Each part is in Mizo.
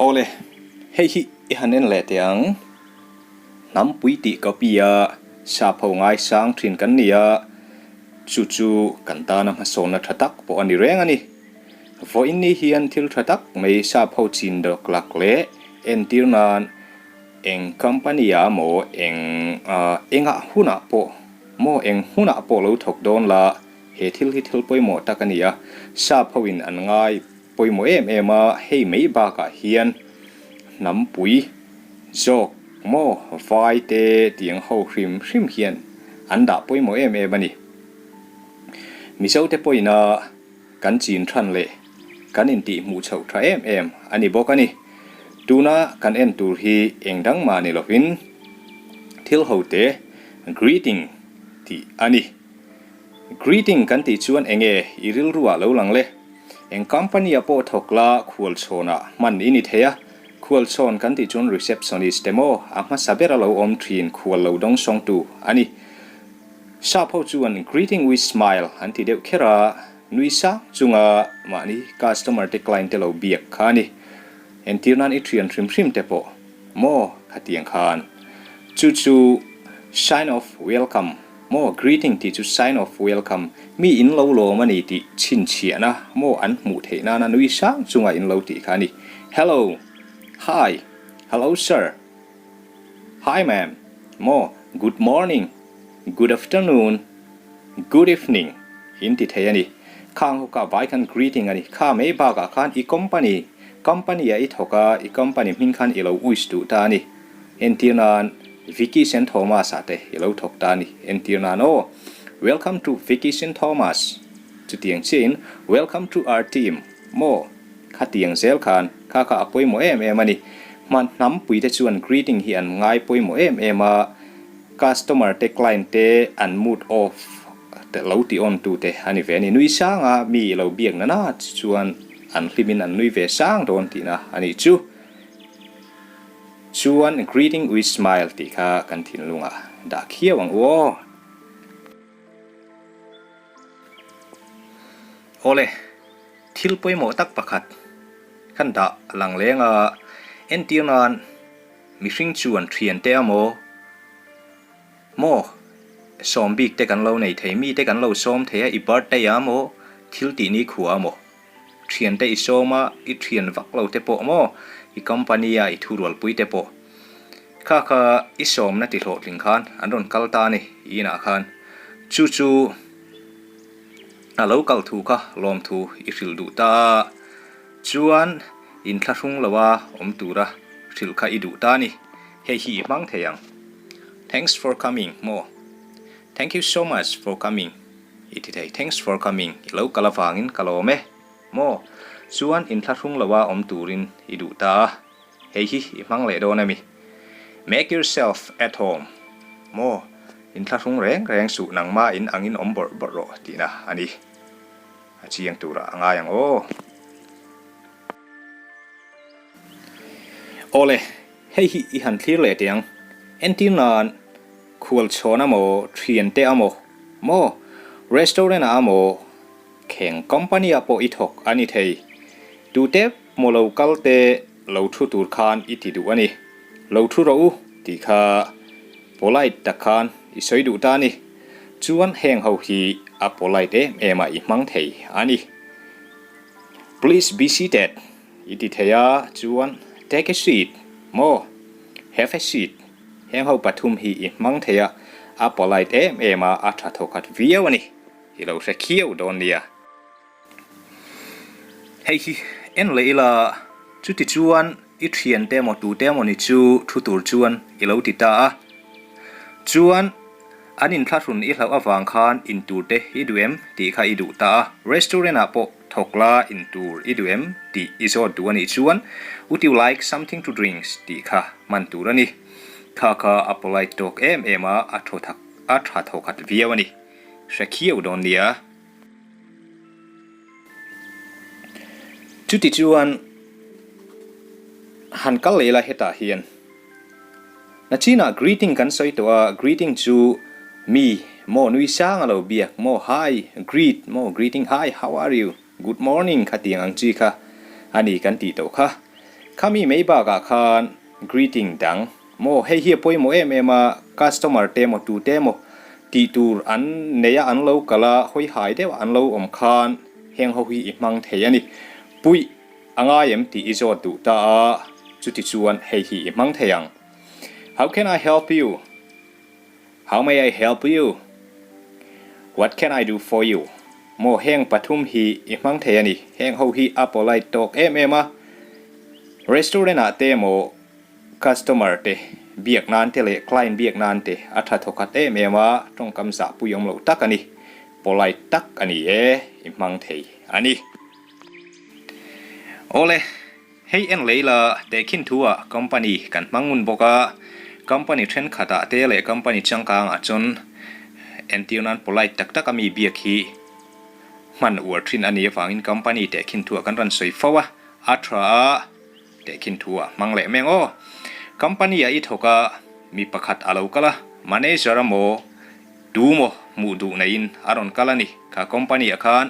Awle, hei hi i han en leh teh ang. Hnampui tih copy a sap ho ngaisang thin kan ni a, chu chu kan tana hmasawnna tha tak pawh a ni reng a ni. Vawiin ni hian thil tha tak mai sap ho chin dawk lak leh entir nan eng company ah maw eng engah hunah pawh maw eng hmunah pawh lo thawk dawn la he thil hi thil pawimawh tak a ni a, sap ho in an ngai pawimawh em em a, hei mai bakah hian hnampui zawk maw vai te tiang ho hrim hrim hian an dah pawimawh em em a ni. Mizo te pawhin a. Kan chin than leh kan intih hmuh chhoh tha em em a ni bawk a ni. Tuna kan en tur hi eng dang mah ni lovin thil ho te greeting tih a ni. Greeting kan tih chuan enge i rilru ah lo lang le? Eng company ah pawh thawk la khualchhawnah hman i ni thei a, khualchhawn kan tih chuan receptionist te maw a hmasa ber a lo awm thin khual lo dawngsawngtu a ni. Sap ho chuan greeting with smile an ti deuh kher a, nui sang chunga mahni customer te client te lo biak kha a ni. Entir nan i thian hrim hrim te pawh maw khatiang khan. Chu chu sign of welcome maw greeting tih chu sign of welcome mi in lo lawm a ni tih chhinchhiahna maw an hmuh theih nana nui sang chunga in lo tih kha a ni. Hello! Hi! Hello sir! Hi ma'am, maw good morning, good afternoon, good evening in ti thei a ni. Khang ho kha vai khan greeting a ni. Kha mai bakah khan i company, company ah i thawk a, i company hming khan i lo wish duh ta a ni. Entir nan Vicky Saint Thomas ah te i lo thawk ta a ni. Entir nan aw, welcome to Vicky Saint Thomas chutiang chiahin welcome to our team maw. Khatiang zel khan kha kha a pawimawh em em a ni. Hman hnampuite chuan greeting hi an ngai pawimawh em em a, customer te client te an mood off te lo ti on tu te a ni ve a ni. Nui sanga mi lo biak na na chuan an hlimin an nui ve sang dawn tihna a nih chu. Chuan greeting with smile tih kha kan thinlungah dah khiau ang u aw. Awle. Thil pawimawh tak pakhat kan dah lang leng a, entir nan mihring chuan thiante a maw, maw sawm bik te kan lo nei thei, mi te kan lo sawm thei a, i birthday a maw, thil tih ni khua a maw, thiante i sawm a, i thian vak lo te pawh maw, i company a i thurualpui te pawh kha kha i sawmna ti hlawhtling khan an rawn kal ta a ni i inah khan chu chu. A lo kal thu kha lawmthu i hrilh duh ta a, chuan inthlahrung loa awm tura hrilh kha i duh ta a ni. Hei hi i hmang thei ang. Thanks for coming maw? Thank you so much for coming i ti thei. Thanks for coming i lo kal avangin ka lawm e maw? Chuan inthlahrung loa awm turin i duh ta a. Hei hi i hmang leh dawn a mi? Make yourself at home maw? Inthlahrung reng reng suh nangmah in angin awm bawrh bawrh rawh tihna a ni. A chiang turah a ngai ang aw. Awle, hei hi i han thlir leh teh ang. Entir nan khualchhawn amaw, thiante amaw, maw? Restaurant ah amaw, Kheng company ah pawh i thawk a ni thei. Tute maw lo kal te lo thu tur khan i ti duh a ni. Lo thu rawh u tih kha polite tak khan i sawi duh ta a ni. Chuan heng ho hi a polite em em a i hmang thei a ni. Please be seated i ti thei a chuan take a seat maw have a seat heng ho pathum hi i hmang thei a a polite em em a a tha thawkhat viau a ni. I lo hre khiau dawn nia. Hei hi en leh ila, chuti chuan i thiante emaw tute emaw ni chu thu tur chuan i lo ti ta a. Chuan an inthlahrun i hlauh avang khan intur te i duh em tih kha i duh ta a. Restaurant ah pawh thawk la intur i duh em tih i zawt duh a nih chuan would you like something to drinks tih kha hman tur a ni. Kha kha a polite tawk em em a, a tha tha thawkhat viau a ni. Hre khiau dawn nia. Chuti chuan han kal leh ila hetah hian nachinah greeting kan sawi tawh a, greeting chu mi maw nui sang a lo biak maw hi greet maw greeting hi how are you good morning khatiang ang chi kha a ni kan tih tawh kha. Khami mai bakah khan greeting dang maw hei hi a pawimawh em em a, customer te emaw tute emaw tih tur an nei a an lo kal a, hawi hai deuh an lo awm khan heng ho hi i hmang thei a ni. Puih a ngai em tih i zawt duh ta a, chuti chuan hei hi i hmang thei ang. How can I help you? How may I help you? What can I do for you? Maw heng pathum hi i hmang thei a ni. Heng ho hi a polite tawk em em a. Restaurant ah te emaw customer te biak nan te leh client biak nan te a tha thawkhat em em a, tawngkam zahpui awm loh tak a ni. Polite tak a ni e, i hmang thei a ni. Awle. Hei en lei la, tehkhin thu ah company kan hmang ngun bawk a, company thenkhat ah te leh company changkang ah chuan entir nan polite tak tak a mi biak hi hman uar thin a nih avangin company tehkhin thu ah kan rawn sawi fo a, a tha a tehkhin thu ah hmang leh meng aw. Company ah i thawk a, mi pakhat a lo kal a, manager a maw tu maw hmuh duh neiin a rawn kal a ni, kha company ah khan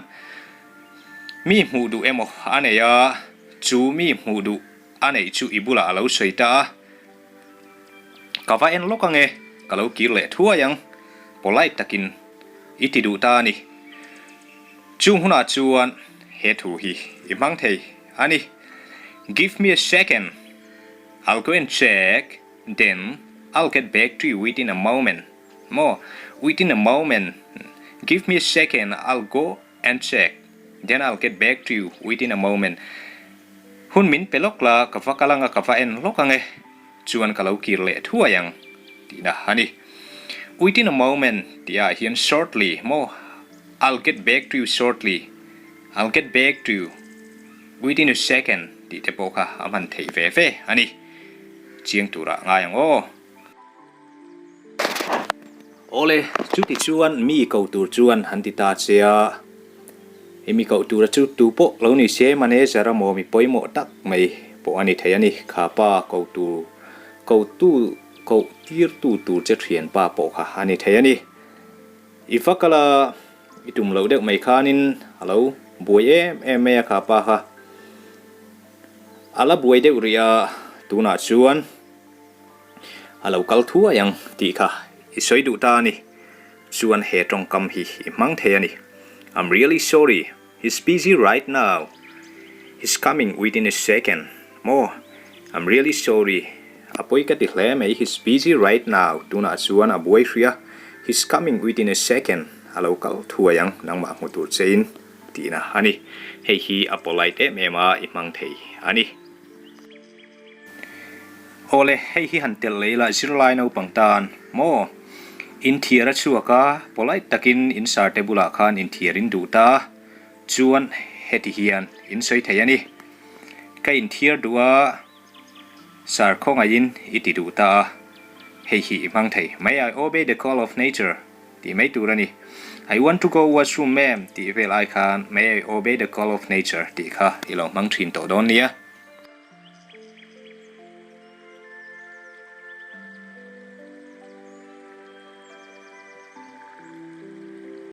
mi hmuh duh emaw a nei a. Chu mi hmuh duh a neih chu i bulah a lo sawi ta a, Ka va en lawk ange, ka lo kir leh thuai ang, polite takin i ti duh ta a ni. Chung hunah chuan he thu hi i hmang thei a ni, Give me a second, I'll go and check, then I'll get back to you within a moment. Maw? Within a moment, give me a second, I'll go And check, then I'll get back to you within a moment. Hun min pe lawk la, ka va kal anga ka va en lawk ang e, chuan ka lo kir leh thuai ang tihna a ni. Within a moment tih ah hian shortly maw, I'll get back to you shortly, I'll get back to you within a second tih te pawh kha a hman theih ve ve a ni. Chiang turah ngai ang aw. Awle, chuti chuan mi ko tur chuan han ti ta che a, i mi koh tura chu tu pawh lo ni se manager a maw mi pawimawh tak mai pawh a ni thei a ni, kha pa ko tur ko tu koh tir tu tur che thian pa pawh kha a ni thei a ni. I va kal a, i tum loh deuh mai khanin a lo buai em em mai a kha pa kha. A la buai deuh rih a, tunah chuan. A lo kal thuai ang tih kha i sawi duh ta a ni. Chuan he tawngkam hi i hmang thei a ni. I'm really sorry, he's busy right now. He's coming within a second. Maw? I'm really sorry, a pawi ka ti hle mai, he's busy right now, tunah chuan a buai hria. He's coming within a second, a lo kal thuai ang, nangmah hmu tur chein tihna a ni. Hei hi a polite em em a, i hmang thei a ni. Awle, hei hi han telh leh ila zirlai naupang tan maw? Inthiar a chhuak a, polite takin in sar te bulah khan inthiar in duh ta a, chuan heti hian in sawi thei a ni. Ka inthiar duh a, sar khawngaihin i ti duh ta a, hei hi i hmang thei. May I obey the call of nature tih mai tur a ni. I want to go washroom ma'am tih vel ai khan May I obey the call of nature tih kha i lo hmang thin tawh dawn nia.